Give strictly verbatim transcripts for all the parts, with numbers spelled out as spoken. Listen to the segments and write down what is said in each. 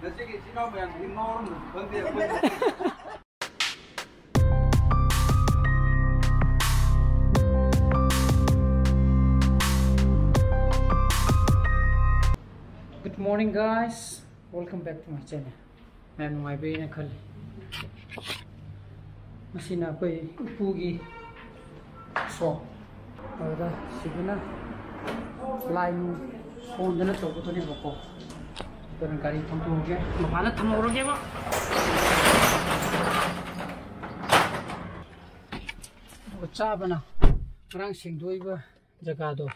ꯅꯆꯦꯒꯤ ꯏꯆꯤꯟ ꯏꯅꯥꯎ ꯃꯌꯥꯝꯗꯨꯗꯤ ꯉꯥꯎꯔꯝꯕꯁꯨ ꯈꯪꯗꯦ ꯑꯩꯈꯣꯏꯅ꯫ Good morning, guys. Welcome back to my channel. ꯃꯌꯥꯝ ꯅꯨꯡꯉꯥꯏꯕꯤꯔꯤꯅ ꯈꯜꯂꯤ꯫ ꯃꯁꯤꯅ ꯑꯩꯈꯣꯏ ꯏꯄꯨꯒꯤ ꯁꯣ꯫ ꯑꯗꯨꯗ ꯁꯤꯗꯅ ꯂꯥꯏ ꯅꯨꯡ ꯁꯣꯟꯗꯅ ꯇꯧꯕꯗꯨꯅꯦꯕꯀꯣ꯫ ꯑꯗꯨꯅ ꯒꯥꯔꯤ ꯊꯧꯗꯣꯛꯑꯒꯦ, ꯃꯄꯥꯟꯗ ꯊꯝꯍꯧꯔꯒꯦꯕ꯫ ꯑꯗꯨꯒ ꯆꯥꯕꯅ ꯉꯔꯥꯡ ꯁꯦꯡꯗꯣꯛꯏꯕ ꯖꯒꯥꯗꯣ,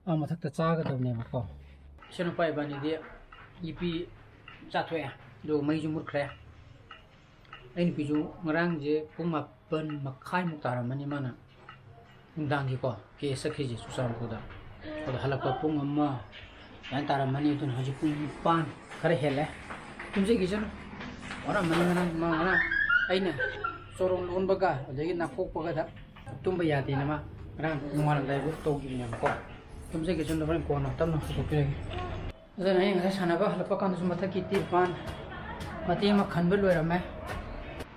ꯑꯥ ꯃꯊꯛꯇ ꯆꯥꯒꯗꯕꯅꯦꯕꯀꯣ꯫ ꯏꯆꯟꯅꯨꯄꯥ ꯏꯕꯥꯅꯤꯗꯤ ꯌꯦꯄꯤ ꯆꯥꯊꯣꯛꯑꯦ, ꯑꯗꯨꯒ ꯃꯩꯁꯨ ꯃꯨꯠꯈ꯭ꯔꯦ꯫ ꯑꯩ ꯅꯨꯄꯤꯁꯨ ꯉꯔꯥꯡꯁꯦ ꯄꯨꯡ ꯃꯥꯄꯟ ꯃꯈꯥꯏꯃꯨꯛ ꯇꯥꯔꯝꯃꯅꯤ ꯃꯥꯅ ꯅꯨꯡꯗꯥꯡꯒꯤꯀꯣ ꯀꯦꯁ ꯆꯠꯈ꯭ꯔꯤꯁꯦ ꯆꯨꯔꯆꯥꯟꯄꯨꯔꯗ꯫ ꯑꯗꯣ ꯍꯜꯂꯛꯄ ꯄꯨꯡ ꯑꯃ ꯑꯗꯨꯃꯥꯏꯅ ꯇꯥꯔꯝꯃꯅꯤ꯫ ꯑꯗꯨꯅ ꯍꯧꯖꯤꯛ ꯄꯨꯡ ꯅꯤꯄꯥꯟ ꯈꯔ ꯍꯦꯜꯂꯦ꯫ ꯇꯨꯝꯖꯈꯤꯁꯅꯨ꯫ ꯋꯥꯔꯝꯃꯅꯤ ꯉꯔꯥꯡ꯫ ꯃꯥ ꯉꯔꯥꯡ ꯑꯩꯅ ꯆꯣꯔꯣꯡ ꯂꯣꯟꯕꯒ ꯑꯗꯒꯤ ꯅꯥꯈꯣꯛꯄꯒꯗ ꯇꯨꯝꯕ ꯌꯥꯗꯦꯅ ꯃꯥ ꯉꯔꯥꯡ ꯅꯣꯡꯉꯥꯜꯂꯝꯗꯥꯏꯕꯨ ꯇꯧꯈꯤꯕꯅꯦꯕꯀꯣ꯫ ꯇꯨꯝꯖꯈꯤꯁꯅꯨ, ꯍꯣꯔꯦꯟ ꯀꯣꯟꯅ ꯇꯞꯅ ꯍꯧꯗꯣꯛꯄꯤꯔꯒꯦ꯫ ꯑꯗꯨꯅ ꯑꯩ ꯉꯁꯥꯏ ꯁꯥꯟꯅꯕ ꯍꯜꯂꯛꯄ ꯀꯥꯟꯗꯁꯨ ꯃꯊꯛꯀꯤ ꯇꯤꯔꯄꯥꯟ ꯃꯇꯦꯛ ꯑꯃ ꯈꯟꯕ ꯂꯣꯏꯔꯝꯃꯦ꯫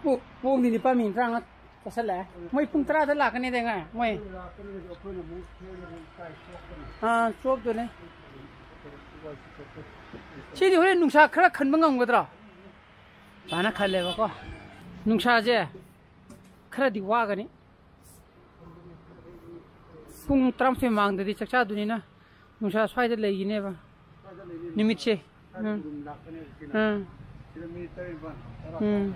ꯄꯨ-, ꯄꯨꯡꯗꯤ ꯅꯤꯄꯥꯜ ꯃꯤꯅꯤꯠ ꯇꯔꯥꯃꯉꯥ ꯆꯠꯁꯜꯂꯛꯑꯦ꯫ ꯃꯣꯏ ꯄꯨꯡ ꯇꯔꯥꯗ ꯂꯥꯛꯀꯅꯤꯗ ꯉꯥꯏ ꯃꯣꯏ꯫ ꯑꯥ, ꯆꯣꯞꯇꯨꯅꯦ꯫ ꯁꯤꯗꯤ ꯍꯣꯔꯦꯟ ꯅꯨꯡꯁꯥ ꯈꯔ ꯈꯟꯕ ꯉꯝꯒꯗ꯭ꯔꯣ? ꯁꯨꯃꯥꯏꯅ ꯈꯜꯂꯦꯕꯀꯣ꯫ ꯅꯨꯡꯁꯥꯁꯦ ꯈꯔꯗꯤ ꯋꯥꯒꯅꯤ꯫ ꯄꯨꯡ ꯇꯔꯥꯃꯥꯊꯣꯏ ꯃꯃꯥꯡꯗꯗꯤ ꯆꯥꯛ ꯆꯥꯗꯣꯏꯅꯤꯅ ꯅꯨꯡꯁꯥ ꯁ꯭ꯋꯥꯏꯗ ꯂꯩꯈꯤꯅꯦꯕ ꯅꯨꯃꯤꯠꯁꯦ꯫ ꯎꯝ꯫ ꯎꯝ꯫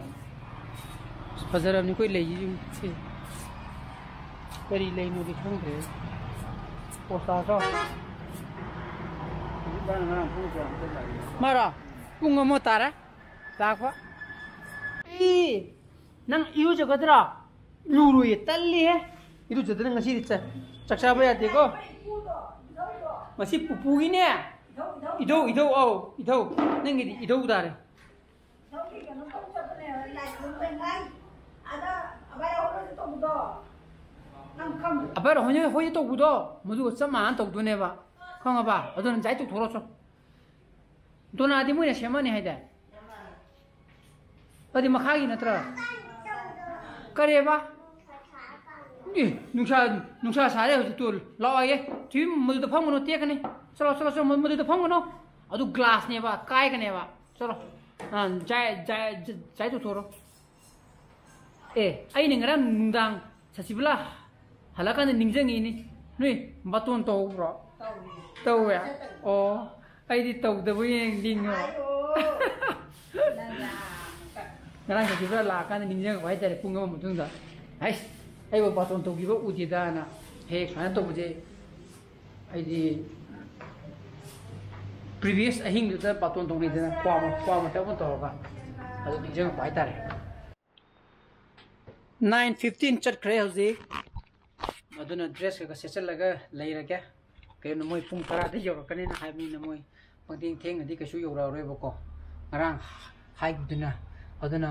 ꯑꯁ, ꯐꯖꯔꯕꯅꯤ ꯑꯩꯈꯣꯏ ꯂꯩꯁꯤꯁꯨ꯫ ꯁꯤ ꯀꯔꯤ ꯂꯩꯅꯣꯗꯤ ꯈꯪꯗ꯭ꯔꯦ꯫ ꯄꯣꯁꯇꯥꯁꯨ꯫ ꯃꯥꯔꯣ? ꯄꯨꯡ ꯑꯃ ꯇꯥꯔꯦ ꯂꯥꯛꯄ꯫ ꯏ, ꯅꯪ ꯏꯔꯨꯖꯒꯗ꯭ꯔꯣ? ꯂꯨꯔꯣꯏꯌꯦ, ꯇꯜꯂꯤꯍꯦ꯫ ꯏꯔꯨꯖꯗꯅ ꯉꯁꯤꯗꯤ ꯆꯥ-, ꯆꯥꯛ ꯆꯥꯕ ꯌꯥꯗꯦꯀꯣ꯫ ꯉꯁꯤ ꯄꯨꯄꯨꯒꯤꯅꯦ꯫ ꯏꯙꯧ, ꯏꯙꯧ, ꯑꯧ, ꯏꯙꯧ꯫ ꯅꯪꯒꯤꯗꯤ ꯏꯙꯧ ꯇꯥꯔꯦ꯫ ꯑꯕꯥꯏ ꯍꯣꯏꯅ ꯍꯣꯏꯗ ꯇꯧꯕꯗꯣ, ꯃꯗꯨꯒ ꯆꯞ ꯃꯥꯟꯅꯅ ꯇꯧꯗꯣꯏꯅꯦꯕ꯫ ꯈꯪꯉꯕ? ꯑꯗꯨꯅ ꯉꯁꯥꯏ ꯇꯧꯊꯣꯔꯛꯑꯣ ꯆꯣ꯫ ꯗꯣꯅꯥꯗꯤ ꯃꯣꯏꯅ ꯁꯦꯝꯃꯅꯤ ꯍꯥꯏꯗꯥꯏ? ꯑꯗꯨꯗꯤ ꯃꯈꯥꯒꯤ ꯅꯠꯇ꯭ꯔꯣ? ꯀꯔꯤꯕ? ꯑꯦ, ꯅꯨꯡꯁꯥ, ꯅꯨꯡꯁꯥ ꯁꯥꯔꯦ ꯍꯧꯖꯤꯛ, ꯇꯨ ꯂꯥꯛꯑꯣ ꯍꯥꯏꯌꯦ꯫ ꯊꯨꯏ, ꯃꯗꯨꯗ ꯐꯝꯒꯅꯨ, ꯇꯦꯛꯀꯅꯤ꯫ ꯆꯠꯂꯣ, ꯆꯠꯂꯣ, ꯆꯠꯂꯣ, ꯃꯗꯨꯗ ꯐꯝꯒꯅꯨ꯫ ꯑꯗꯨ glass ꯅꯦꯕ, ꯀꯥꯏꯒꯅꯦꯕ꯫ ꯆꯠꯂꯣ꯫ ꯑꯥ, ꯖꯥꯏ, ꯖꯥꯏ, ꯖꯥꯏ, ꯖꯥꯏ ꯇꯧꯊꯣꯔꯣ꯫ ꯑꯦ, ꯑꯩꯅ ꯉꯔꯥꯡ ꯅꯨꯡꯗꯥꯡ ꯁꯁꯤꯕꯂꯥ ꯍꯜꯂꯛꯀꯥꯟꯗ ꯅꯤꯡꯁꯤꯡꯉꯤꯅꯤ꯫ ꯅꯣꯏ ꯕꯥꯇꯣꯟ ꯇꯧꯕ꯭ꯔꯣ? ꯇꯧꯋꯦ꯫ ꯑꯣ, ꯑꯩꯗꯤ ꯇꯧꯗꯕ ꯌꯦꯡ ꯅꯤꯡꯉꯣ꯫ ꯉꯔꯥꯡ ꯁꯁꯤꯕꯂꯥ ꯂꯥꯛꯑꯀꯥꯟꯗ ꯅꯤꯡꯁꯤꯡꯉꯛꯄ ꯍꯥꯏꯇꯥꯔꯦ, ꯄꯨꯡ ꯑꯃ ꯃꯇꯨꯡꯗ꯫ ꯍꯩꯁ, ꯑꯩꯕꯨ ꯕꯥꯇꯣꯟ ꯇꯧꯈꯤꯕ ꯎꯗꯦꯗꯅ꯫ ꯍꯦꯛ ꯁꯨꯃꯥꯏꯅ ꯇꯧꯕꯁꯦ, ꯑꯩꯗꯤ previous ꯑꯍꯤꯡꯗꯨꯗ ꯕꯥꯇꯣꯟ ꯇꯧꯅꯩꯗꯅ, ꯀ꯭ꯋꯥ ꯃ-, ꯀ꯭ꯋꯥ ꯃꯊꯛ ꯑꯃ ꯇꯧꯔꯒ꯫ ꯑꯗꯨ ꯅꯤꯡꯁꯤꯡꯉꯛꯄ ꯍꯥꯏꯇꯥꯔꯦ꯫ Nine fifteen ꯆꯠꯈ꯭ꯔꯦ ꯍꯧꯖꯤꯛ꯫ ꯑꯗꯨꯅ dress ꯀꯩꯀꯥ ꯁꯦꯠꯆꯜꯂꯒ ꯂꯩꯔꯒꯦ꯫ ꯀꯩꯅꯣ, ꯃꯣꯏ ꯄꯨꯡ ꯇꯔꯥꯗ ꯌꯧꯔꯛꯀꯅꯤꯅ ꯍꯥꯏꯕꯅꯤꯅ, ꯃꯣꯏ ꯄꯪꯊꯦꯡ ꯊꯦꯡꯅꯗꯤ ꯀꯩꯁꯨ ꯌꯧꯔꯛꯑꯔꯣꯏꯕꯀꯣ꯫ ꯉꯔꯥꯡ ꯍꯥꯏꯈꯤꯕꯗꯨꯅ꯫ ꯑꯗꯨꯅ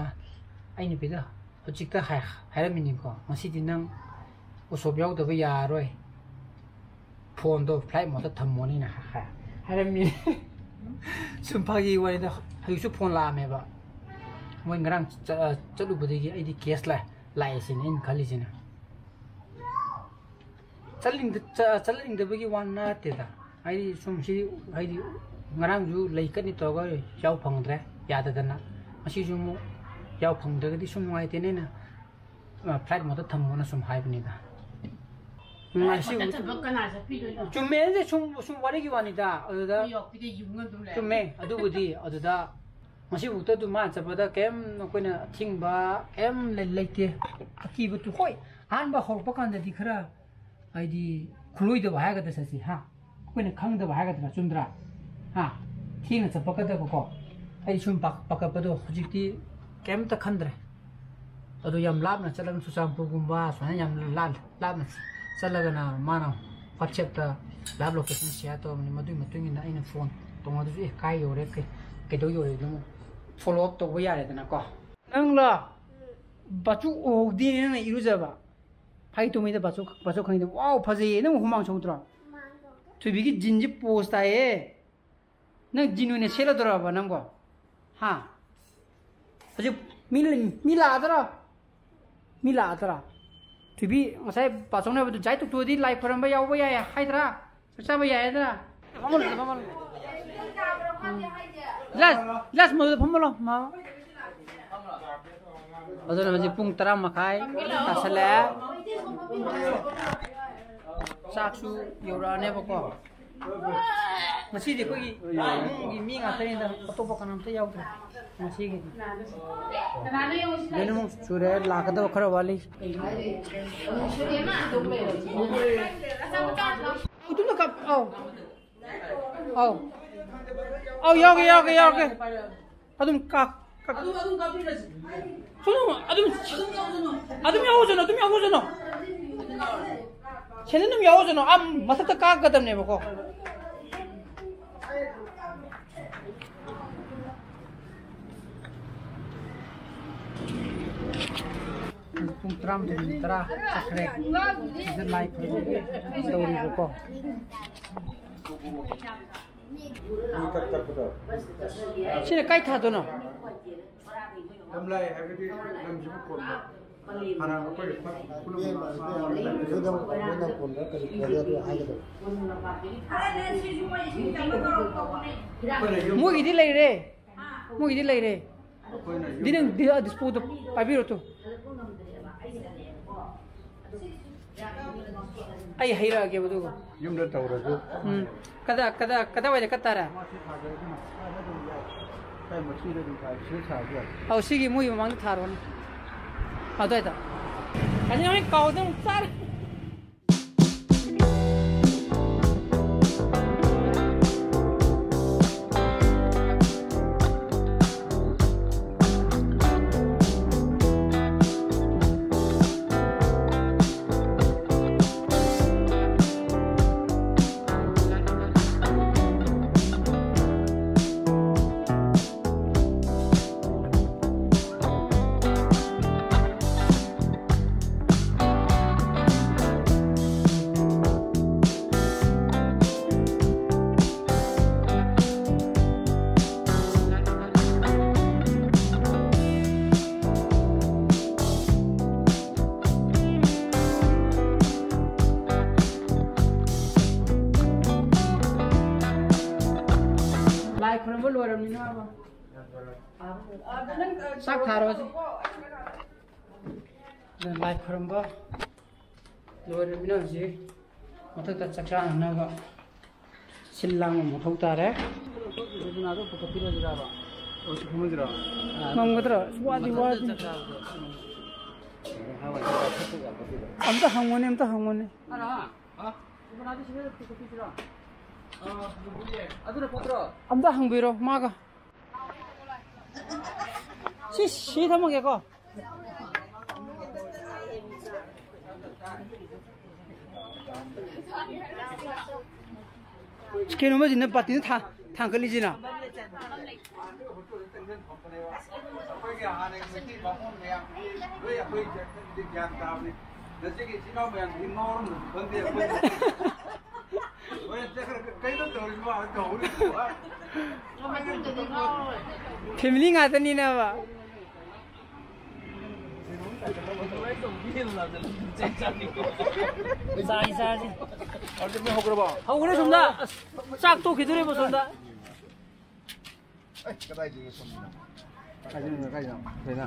ꯑꯩ ꯅꯨꯄꯤꯗ ꯍꯧꯖꯤꯛꯇ ꯍꯥꯏ-, ꯍꯥꯏꯔꯝꯃꯤꯅꯤꯀꯣ, "ꯉꯁꯤꯗꯤ ꯅꯪ ꯎꯁꯣꯞ ꯌꯥꯎꯗꯕ ꯌꯥꯔꯔꯣꯏ, ꯐꯣꯟꯗꯣ flight mode ꯇ ꯊꯝꯃꯣꯅ" ꯑꯩꯅ ꯍꯥꯏ-, ꯍꯥꯏꯔꯝꯃꯤ꯫ ꯁꯨꯝ ꯐꯥꯒꯤ ꯋꯥꯔꯤꯗ ꯍꯧꯖꯤꯛꯁꯨ ꯐꯣꯟ ꯂꯥꯛꯑꯝꯃꯦꯕ꯫ ꯃꯣꯏ ꯉꯔꯥꯡ ꯆ-, ꯆꯠꯂꯨꯕꯗꯒꯤ ꯑꯩꯗꯤ cash ꯂꯥꯛꯑꯦ, ꯂꯥꯛꯑꯦ ꯁꯤꯅꯤ ꯑꯩꯅ ꯈꯜꯂꯤꯁꯤꯅ꯫ ꯆꯠꯅꯤꯡꯗ-, ꯆ-, ꯆꯠꯅꯤꯡꯗꯕꯒꯤ ꯋꯥ ꯅꯠꯇꯦꯗ꯫ ꯍꯥꯏꯗꯤ ꯁꯨꯝ ꯁꯤ, ꯍꯥꯏꯗꯤ ꯉꯔꯥꯡꯁꯨ ꯂꯩ ꯀꯠꯅꯤ ꯇꯧꯔꯒ ꯌꯥꯎ ꯐꯪꯗ꯭ꯔꯦ, ꯌꯥꯗꯗꯅ꯫ ꯉꯁꯤꯁꯨ ꯑꯃꯨꯛ ꯌꯥꯎ ꯐꯪꯗ꯭ꯔꯒꯗꯤ ꯁꯨꯝ ꯅꯨꯡꯉꯥꯏꯇꯦꯅꯦꯅ, ꯑ, flight mode ꯇ ꯊꯝꯃꯣꯅ ꯁꯨꯝ ꯍꯥꯏꯕꯅꯤꯗ꯫ ꯉꯁꯤ ꯐꯖ ꯊꯕꯛ ꯀꯅꯥ ꯆꯠꯄꯤꯗꯣꯏꯅꯣ? ꯆꯨꯝꯃꯦ, ꯑꯗꯨꯗꯤ ꯁꯨꯝ, ꯁꯨꯝ ꯋꯥꯔꯤꯒꯤ ꯋꯥꯅꯤꯗ꯫ ꯑꯗꯨꯗ ꯌꯨꯝ ꯑꯗꯨꯕꯨꯗꯤ, ꯑꯗꯨꯗ ꯉꯁꯤꯕꯨꯛꯇ ꯑꯗꯨꯝ ꯃꯥꯅ ꯆꯠꯄꯗ ꯀꯩꯝ ꯑꯩꯈꯣꯏꯅ ꯑꯊꯤꯡꯕ ꯀꯩꯝ ꯂꯩ-, ꯂꯩꯇꯦ꯫ ꯑꯀꯤꯕ ꯇꯨ-, ꯍꯣꯏ, ꯑꯍꯥꯟꯕ ꯍꯧꯔꯛꯄ ꯀꯥꯟꯗꯗꯤ ꯈꯔ, ꯍꯥꯏꯗꯤ, ꯈꯨꯂꯣꯏꯗꯕ ꯍꯥꯏꯒꯗ꯭ꯔꯥ ꯁꯤꯁꯦ, ꯍꯥ? ꯑꯩꯈꯣꯏꯅ ꯈꯪꯗꯕ ꯍꯥꯏꯒꯗ꯭ꯔꯥ, ꯆꯨꯝꯗ꯭ꯔꯥ? ꯍꯥ? ꯊꯦꯡꯅ ꯆꯠꯄꯒꯗꯕꯀꯣ꯫ ꯑꯩ ꯁꯨꯝ ꯄꯥ-, ꯄꯥꯈꯠꯄꯗꯣ ꯍꯧꯖꯤꯛꯇꯤ ꯀꯩꯝꯇ ꯈꯟꯗ꯭ꯔꯦ꯫ ꯑꯗꯣ ꯌꯥꯝ ꯂꯥꯞꯅ ꯆꯠꯂꯒꯅ ꯆꯨꯔꯆꯥꯟꯄꯨꯔꯒꯨꯝꯕ ꯁꯨꯃꯥꯏꯅ ꯌꯥꯝ ꯂꯥꯞ-, ꯂꯥꯞꯅ ꯆꯠꯂꯒꯅ ꯃꯥꯅ WhatsApp ꯇ live location share ꯇꯧꯔꯝꯕꯅꯤ꯫ ꯃꯗꯨꯒꯤ ꯃꯇꯨꯡ ꯏꯟꯅ ꯑꯩꯅ ꯐꯣꯟ ꯇꯧꯅꯗꯨꯁꯨ, "ꯑꯦ, ꯀꯥꯏ ꯌꯧꯔꯦ? ꯀꯩ-, ꯀꯩꯗꯧ ꯌꯧꯔꯦ?" ꯑꯗꯨꯝ follow up ꯇꯧꯕ ꯌꯥꯔꯦꯗꯅꯀꯣ꯫ ꯅꯪꯂꯣ? ꯕꯥꯆꯨ ꯎꯍꯧꯗꯦꯅꯦ ꯅꯪꯅ ꯏꯔꯨꯖꯕ꯫ ꯐꯥꯒꯤ ꯇꯧꯃꯤꯗ ꯕꯥꯆꯨ, ꯕꯥꯆꯨ ꯈꯪꯉꯤꯗ꯫ ꯋꯥꯎ, ꯐꯖꯩꯌꯦ꯫ ꯅꯪ ꯍꯨꯃꯥꯡ ꯁꯧꯗ꯭ꯔꯣ? ꯊꯣꯏꯕꯤꯒꯤ jeans ꯁꯦ pose ꯇꯥꯏꯌꯦ꯫ ꯅꯪ ꯖꯤꯅꯨꯅꯦ ꯁꯦꯠꯂꯗꯣꯔꯕ ꯅꯪꯕꯣ? ꯍꯥ? ꯍꯧꯖꯤꯛ ꯃꯤ, ꯃꯤ ꯂꯥꯛꯑꯗ꯭ꯔꯣ? ꯃꯤ ꯂꯥꯛꯑꯗ꯭ꯔꯥ? ꯊꯣꯏꯕꯤ, ꯉꯁꯥꯏ ꯄꯥꯆꯧꯅ ꯍꯥꯏꯕꯗꯨ ꯖꯥꯏ ꯇꯣꯛꯊꯣꯛꯑꯗꯤ ꯂꯥꯏ ꯈꯣꯏꯔꯝꯕ ꯌꯥꯎꯕ ꯌꯥꯏ ꯍꯥꯏꯗ꯭ꯔꯥ? ꯆꯥꯛ ꯆꯥꯕ ꯌꯥꯏ ꯍꯥꯏꯗ꯭ꯔꯥ? ꯐꯝꯃꯣ, ꯐꯝꯃꯣ꯫ ꯎꯝ꯫ ꯒꯤꯂꯥꯁ, ꯒꯤꯂꯥꯁ ꯃꯗꯨꯗ ꯐꯝꯃꯣ, ꯃꯥ꯫ ꯑꯗꯨꯅ ꯍꯧꯖꯤꯛ ꯄꯨꯡ ꯇꯔꯥ ꯃꯈꯥꯏ ꯇꯥꯁꯜꯂꯛꯑꯦ꯫ ꯆꯥꯛꯁꯨ ꯌꯧꯔꯛꯑꯅꯦꯕꯀꯣ꯫ ꯉꯁꯤꯗꯤ ꯑꯩꯈꯣꯏꯒꯤ ꯏꯃꯨꯡꯒꯤ ꯃꯤ ꯉꯥꯛꯇꯅꯤꯗ, ꯑꯇꯣꯞꯄ ꯀꯅꯥꯝꯇ ꯌꯥꯎꯗ꯭ꯔꯦ ꯉꯁꯤꯒꯤꯗꯤ꯫ ꯂꯣꯏꯅꯃꯛ ꯁꯨꯔꯦ, ꯂꯥꯛꯀꯗꯕ ꯈꯔ ꯋꯥꯠꯂꯤ꯫ ꯎꯇꯨꯝꯗ ꯀꯥꯞ-, ꯑꯧ꯫ ꯑꯧ꯫ ꯑꯧ, ꯌꯥꯎꯒꯦ, ꯌꯥꯎꯒꯦ, ꯌꯥꯎꯒꯦ꯫ ꯑꯗꯨꯝ ꯀꯥꯞ-, ꯀꯥꯞ-, ꯑꯗꯨꯝ, ꯑꯗꯨꯝ ꯀꯥꯞꯄꯤꯔꯁꯤ꯫ ꯁꯨꯝ ꯑꯗꯨꯝ, ꯑꯗꯨꯝ ꯌꯥꯎꯖꯅꯨ꯫ ꯑꯗꯨꯝ ꯌꯥꯎꯖꯅꯨ, ꯑꯗꯨꯝ ꯌꯥꯎꯖꯅꯨ꯫ ꯁꯦꯟꯗꯟ ꯑꯗꯨꯝ ꯌꯥꯎꯖꯅꯨ꯫ ꯑꯥ ꯃꯊꯛꯇ ꯀꯥꯞꯀꯗꯕꯅꯦꯕꯀꯣ꯫ ꯄꯨꯡ ꯇꯔꯥꯃꯥꯊꯣꯏ ꯃꯤꯅꯤꯠ ꯇꯔꯥ ꯆꯠꯈ꯭ꯔꯦ꯫ ꯁꯤꯗ ꯂꯥꯏ ꯈꯨꯔꯨꯝꯕꯒꯤ ꯇꯧꯔꯤꯕꯀꯣ꯫ ꯁꯤꯅ ꯀꯥꯏ ꯊꯥꯗꯣꯏꯅꯣ? ꯂꯝꯂꯥꯏ ꯍꯥꯏꯕꯗꯤ ꯂꯝꯁꯤꯕꯨ ꯀꯣꯟꯕ꯫ ꯍꯥꯟꯅ ꯑꯩꯈꯣꯏ ꯈꯨꯂꯪ ꯑꯗꯨꯗ ꯑꯃꯨꯛ ꯃꯣꯏꯅ ꯀꯣꯟꯕ ꯀꯔꯤ ꯈꯣꯠꯂꯤ ꯑꯗꯨ ꯍꯥꯏꯒꯗꯕ꯫ ꯑꯩꯈꯣꯏꯅ ꯌꯨꯝ ꯃꯣꯏꯒꯤꯗꯤ ꯂꯩꯔꯦ꯫ ꯃꯣꯏꯒꯤꯗꯤ ꯂꯩꯔꯦ꯫ ꯑꯩꯈꯣꯏꯅ ꯌꯨꯝ ꯗꯤ ꯅꯪ ꯗꯤ-, ꯑ, ꯗꯤꯁꯄꯣꯗꯣ ꯄꯥꯏꯕꯤꯔꯣ ꯇꯨ꯫ ꯑꯩ ꯍꯩꯔꯛꯑꯒꯦꯕ ꯑꯗꯨꯒ꯫ ꯌꯨꯝꯗ ꯇꯧꯔꯁꯨ꯫ ꯎꯝ꯫ ꯀꯗꯥ-, ꯀꯗꯥ-, ꯀꯗꯥꯏꯋꯥꯏꯗ ꯀꯠ ꯇꯥꯔꯦ? ꯃꯥꯁꯤ ꯊꯥꯖꯔꯗꯤ ꯁ꯭ꯋꯥꯏ ꯃꯆꯤꯗ ꯑꯗꯨꯝ ꯊꯥ-, ꯁꯤꯗ ꯊꯥꯔꯁꯨ ꯌꯥꯏ꯫ ꯑꯧ, ꯁꯤꯒꯤ ꯃꯣꯏꯒꯤ ꯃꯃꯥꯡꯗ ꯊꯥꯔꯣꯅꯦ꯫ ꯑꯗꯨꯋꯥꯏꯗ꯫ ꯑꯁꯤ ꯅꯣꯏ ꯀꯥꯎꯗ ꯑꯃꯨꯛ ꯆꯥꯔꯦ꯫ ꯆꯥꯛ ꯊꯥꯔꯣ ꯍꯧꯖꯤꯛ꯫ ꯑꯗꯨꯅ ꯂꯥꯏ ꯈꯨꯔꯨꯝꯕ ꯂꯣꯏꯔꯕꯅꯤꯅ ꯍꯧꯖꯤꯛ ꯃꯊꯛꯇ ꯆꯥꯛ ꯆꯥꯅꯅꯕ ꯁꯤꯜ ꯂꯥꯡꯕ ꯃꯊꯧ ꯇꯥꯔꯦ꯫ ꯉꯝꯒꯗ꯭ꯔꯣ? ꯑꯁ, ꯋꯥꯗꯤ ꯋꯥꯗꯤ꯫ ꯑꯝꯇ ꯍꯪꯉꯨꯅꯦ, ꯑꯝꯇ ꯍꯪꯉꯨꯅꯦ꯫ ꯑꯝꯇ ꯍꯪꯕꯤꯔꯣ ꯃꯥꯒ꯫ ꯁꯤ, ꯁꯤ ꯊꯝꯃꯒꯦꯀꯣ꯫ ꯀꯩꯅꯣꯃꯁꯤꯅ ꯕꯥꯇꯤꯟ ꯊꯥ-, ꯊꯥꯡꯒꯠꯂꯤꯁꯤꯅ꯫ ꯑꯩꯈꯣꯏꯒꯤ ꯍꯥꯟꯅꯒꯤ ꯃꯩꯇꯩ ꯕꯥꯃꯣꯟ ꯃꯌꯥꯝ, ꯂꯣꯏ ꯑꯩꯈꯣꯏ ꯒ꯭ꯌꯥꯟ ꯇꯥꯕꯅꯤ꯫ ꯅꯆꯦꯒꯤ ꯏꯆꯤꯟ ꯏꯅꯥꯎ ꯃꯌꯥꯝꯁꯤꯗꯤ ꯉꯥꯎꯔꯝꯅꯁꯨ ꯈꯪꯗꯦ ꯑꯩꯈꯣꯏ꯫ ꯍꯣꯔꯦꯟ ꯆꯠꯈ꯭ꯔꯒ ꯀꯩꯅꯣ ꯇꯧꯔꯤꯁꯤꯕꯣ? ꯇꯧꯔꯤꯁꯤꯕꯣ? ꯐꯦꯃꯤꯂꯤ ꯉꯥꯛꯇꯅꯤꯅꯕ꯫ ꯆꯥꯁꯤ, ꯆꯥꯁꯤ꯫ ꯍꯧꯈ꯭ꯔꯦ ꯁꯣꯝꯗ꯫ ꯑꯁ, ꯆꯥꯛ ꯇꯣꯛꯈꯤꯗꯣꯔꯦꯕ ꯁꯣꯝꯗ꯫ ꯑꯩ, ꯀꯗꯥꯏꯗꯒꯤ ꯁꯣꯝꯗ? ꯀꯥꯏꯗꯩꯅꯣ, ꯀꯥꯏꯗꯩꯅꯣ? ꯀꯩꯅꯣ?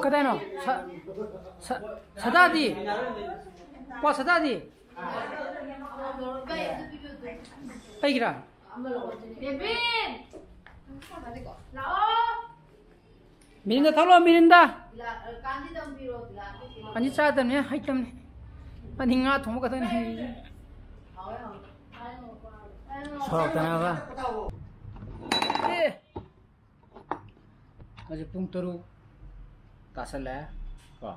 ꯀꯗꯥꯏꯅꯣ? ꯁ-, ꯁ-, ꯁꯗꯥꯗꯤ? ꯀꯣ, ꯁꯗꯥꯗꯤ? ꯑꯩꯒꯤꯔꯥ? Mirinda ꯊꯛꯂꯣ, Mirinda. ꯑꯅꯤ ꯆꯥꯗꯕꯅꯦ, ꯍꯩꯇꯕꯅꯦ꯫ ꯑꯅꯤ ꯉꯥ ꯊꯣꯡꯕ ꯈꯛꯇꯅꯦ ꯍꯩꯔꯤꯁꯦ꯫ ꯁꯣꯔꯣꯛꯇꯅꯕ꯫ ꯑꯦ꯫ ꯍꯧꯖꯤꯛ ꯄꯨꯡ ꯇꯔꯨꯛ ꯇꯥꯁꯜꯂꯛꯑꯦ ꯀꯣ꯫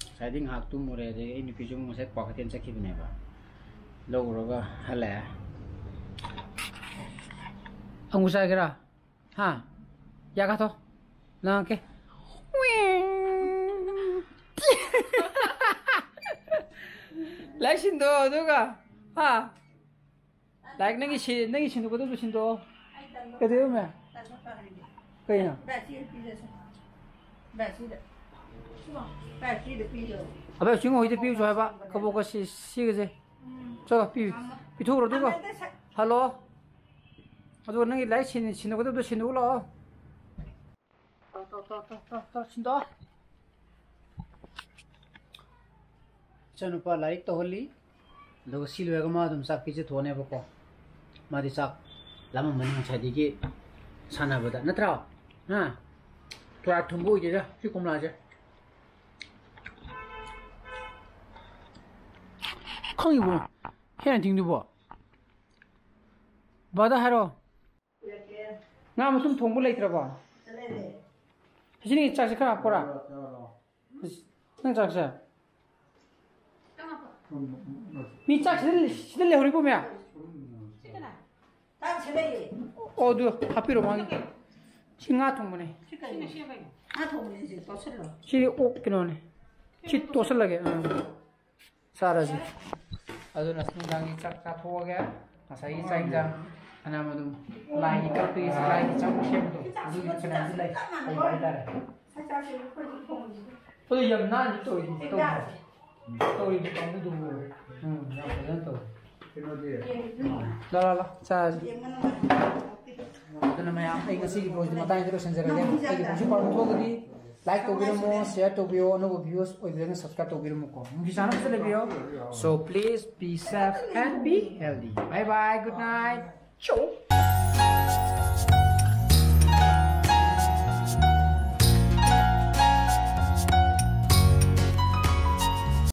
ꯉꯁꯥꯏꯗꯤ ꯉꯥꯏꯍꯥꯛ ꯇꯨꯝꯃꯨꯔꯦ, ꯑꯗꯩ ꯑꯩ ꯅꯨꯄꯤꯁꯨ ꯑꯃꯨꯛ ꯉꯁꯥꯏ ꯀ꯭ꯋꯥꯀꯩꯊꯦꯜ ꯆꯠꯈꯤꯕꯅꯦꯕ, ꯂꯧꯔꯨꯔꯒ ꯍꯜꯂꯛꯑꯦ꯫ ꯑꯪꯒꯨꯔ ꯆꯥꯒꯦꯔꯥ? ꯍꯥ? ꯌꯥꯒꯥꯊꯣ꯫ ꯂꯥꯡꯉꯛꯀꯦ꯫ ꯂꯥꯏꯔꯤꯛ ꯁꯤꯟꯗꯣꯛꯑꯣ ꯑꯗꯨꯒ꯫ ꯍꯥ? ꯂꯥꯏꯔꯤꯛ ꯅꯪꯒꯤ ꯁꯤ-, ꯅꯪꯒꯤ ꯁꯤꯟꯗꯣꯛꯀꯗꯕꯗꯣ ꯁꯤꯟꯗꯣꯛꯑꯣ꯫ ꯀꯩꯗꯧꯔꯝꯃꯦ? ꯀꯩꯅꯣ? ꯑꯕꯦ, ꯆꯤꯡ ꯍꯣꯏꯗ ꯄꯤꯔꯨꯆꯣ ꯍꯥꯏꯕ꯫ ꯀꯕꯣꯛꯀ ꯁꯤ-, ꯁꯤꯒꯁꯦ꯫ ꯆꯠꯂꯣ, ꯄꯤ-, ꯄꯤꯊꯣꯛꯎꯔꯣ, ꯑꯗꯨꯒ ꯍꯜꯂꯣ꯫ ꯑꯗꯨꯒ ꯅꯪꯒꯤ ꯂꯥꯏꯔꯤꯛ ꯁꯤꯟ-, ꯁꯤꯟꯗꯣꯛꯀꯗꯕꯗꯣ ꯁꯤꯟꯗꯣꯛꯎ ꯂꯥꯛꯑꯣ꯫ ꯇꯣ, ꯇꯣ, ꯇꯣ, ꯇꯣ, ꯇꯣ, ꯇꯣ, ꯁꯤꯟꯗꯣꯛꯑꯣ꯫ ꯏꯆꯥꯅꯨꯄꯥ ꯂꯥꯏꯔꯤꯛ ꯇꯧꯍꯜꯂꯤ꯫ ꯑꯗꯨꯒ ꯁꯤ ꯂꯣꯏꯔꯒ ꯃꯥ ꯑꯗꯨꯝ ꯆꯥꯛ ꯄꯤꯖꯊꯣꯛꯑꯅꯦꯕꯀꯣ꯫ ꯃꯥꯗꯤ ꯆꯥꯛ ꯂꯥꯝꯃꯝꯃꯅꯤ ꯉꯁꯥꯏꯗꯒꯤ ꯁꯥꯟꯅꯕꯗ, ꯅꯠꯇ꯭ꯔꯣ? ꯍꯥ? ꯀꯌꯥ ꯊꯨꯝꯕ ꯑꯣꯏꯗꯦꯗ ꯁꯤ ꯀꯣꯝꯂꯥꯁꯦ꯫ ꯈꯪꯉꯤꯕꯣ? ꯍꯦꯟ ꯊꯤꯡꯗꯨꯕꯣ? ꯕꯥꯗ ꯍꯥꯏꯔꯣ꯫ ꯉꯥ ꯃꯇꯨꯝ ꯊꯣꯡꯕ ꯂꯩꯇ꯭ꯔꯕꯣ? ꯁꯤꯖꯤꯅꯤ ꯆꯥꯛꯁꯦ ꯈꯔ ꯍꯥꯞꯄꯣꯔꯥ? ꯅꯪ ꯆꯥꯛꯁꯦ? ꯃꯤ ꯆꯥꯛ ꯁꯤꯗ, ꯁꯤꯗ ꯂꯩꯍꯧꯔꯤꯕꯣ, ꯃꯌꯥꯝ? ꯑꯣ, ꯑꯗꯨ ꯍꯥꯞꯄꯤꯔꯣ, ꯃꯥꯒꯤ꯫ ꯁꯤ ꯉꯥ ꯊꯣꯡꯕꯅꯦ꯫ ꯁꯤ ꯀꯩꯅꯣ? ꯉꯥ ꯊꯣꯡꯕꯅꯦ, ꯁꯤ ꯇꯣꯠꯁꯜꯂꯣ꯫ ꯁꯤ ꯑꯣꯛ ꯀꯩꯅꯣꯅꯦ꯫ ꯁꯤ ꯇꯣꯠꯁꯜꯂꯒꯦ꯫ ꯑꯥ꯫ ꯆꯥꯔꯁꯤ꯫ ꯑꯗꯨꯅ ꯅꯨꯡꯗꯥꯡꯒꯤ ꯆꯥꯛ ꯆꯥꯊꯣꯛꯑꯒꯦ꯫ ꯉꯁꯥꯏꯒꯤ ꯆꯥꯛ ꯏꯟꯖꯥꯡ ꯐꯅꯌꯥꯝ ꯑꯗꯨꯝ ꯂꯥꯏꯒꯤ ꯀꯠꯄꯒꯤ ꯂꯥꯏꯒꯤ ꯆꯥꯛ ꯁꯦꯝꯕꯗꯣ ꯑꯗꯨꯒꯤ ꯐꯅꯌꯥꯝꯁꯨ ꯂꯩ ꯍꯥꯏꯕ ꯍꯥꯏꯇꯥꯔꯦ꯫ ꯑꯗꯣ ꯌꯥꯝ ꯅꯥꯟꯅ ꯇꯧꯔꯤꯗꯨꯕꯨ ꯇꯧꯗ꯭ꯔꯣ? ꯇꯧꯔꯤꯕ ꯀꯥꯡꯕꯨꯗꯨꯕꯨ꯫ ꯎꯝ, ꯌꯥꯝ ꯐꯖꯅ ꯇꯧꯔꯤ꯫ ꯂꯥ, ꯂꯥ, ꯂꯥ, ꯆꯥꯔꯁꯤ꯫ ꯑꯗꯨꯅ ꯃꯌꯥꯝ, ꯑꯩ ꯉꯁꯤꯒꯤ vlogꯁꯤ ꯃꯇꯥꯡꯁꯤꯗ ꯂꯣꯏꯁꯤꯟꯖꯔꯒꯦ꯫ ꯑꯩꯒꯤ vlogꯁꯤ ꯄꯥꯝꯕ ꯊꯣꯛꯑꯒꯗꯤ like ꯇꯧꯕꯤꯔꯝꯃꯣ, share ꯇꯧꯕꯤꯌꯣ, ꯑꯅꯧꯕ viewers ꯑꯣꯏꯕꯤꯔꯒꯅ subscribe ꯇꯧꯕꯤꯔꯝꯃꯨꯀꯣ꯫ ꯅꯨꯡꯁꯤ ꯆꯥꯟꯅꯕꯁꯨ ꯂꯩꯕꯤꯌꯣ꯫ So please be safe and be healthy. Bye bye, good night. Ciao.